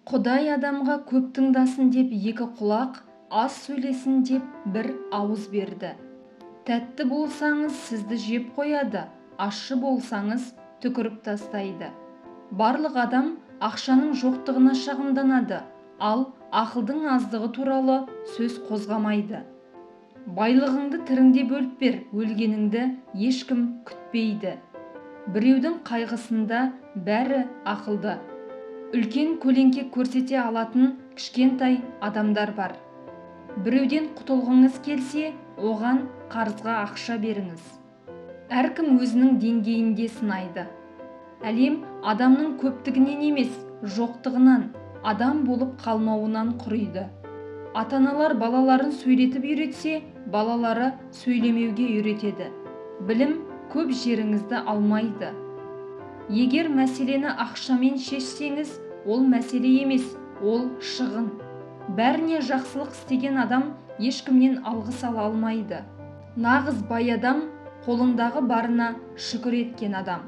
Құдай адамға көп тыңдасын деп екі құлақ, аз сөйлесін деп бір ауыз берді. Тәтті болсаңыз, сізді жеп қояды, ащы болсаңыз, түкіріп тастайды. Барлық адам ақшаның жоқтығына шағымданады, ал ақылдың аздығы туралы сөз қозғамайды. Байлығыңды тіріңде бөліп бер, өлгеніңді ешкім күтпейді. Біреудің қайғысында бәрі ақылды. Үлкен көлеңке көрсете алатын кішкентай адамдар бар. Біреуден құтылғыңыз келсе, оған қарызға ақша беріңіз. Әркім өзінің деңгейінде сынайды. Әлем адамның көптігінен емес, жоқтығынан, адам болып қалмауынан құриды. Ата-аналар балаларын сөйлетіп үйретсе, балалары сөйлемеуге үйретеді. Білім көп жеріңізді алмайды. Егер мәселені ақшамен шешсеңіз, ол мәселе емес, ол шығын. Бәріне жақсылық істеген адам ешкімнен алғыс ала алмайды. Нағыз бай адам қолындағы барына шүкір еткен адам.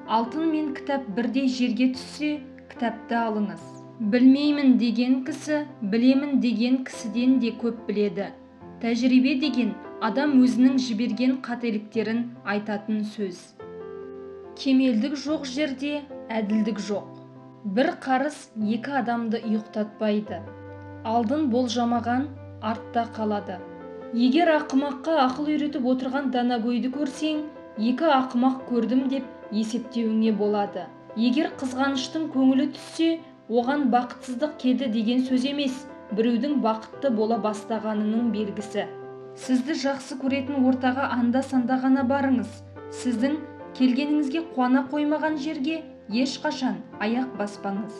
Алтын мен кітап бірдей жерге түссе, кітапты алыңыз. Білмеймін деген кісі, білемін деген кісіден де көп біледі. Тәжірибе деген адам өзінің жіберген қателіктерін айтатын сөз. Кемелдік жоқ жерде әділдік жоқ. Бір қарыс екі адамды ұйықтатпайды. Алдын болжамаған артта қалады. Егер ақымаққа ақыл үйретіп отырған данагөйді көрсең, екі ақымақ көрдім деп есептеуіңе болады. Егер қызғаныштың көңілі түссе, оған бақытсыздық келді деген сөз емес, біреудің бақытты бола бастағанының белгісі. Сізді жақсы көретін ортаға анда-санда ғана барыңыз. Сіздің келгеніңізге қуана қоймаған жерге ешқашан аяқ баспаңыз.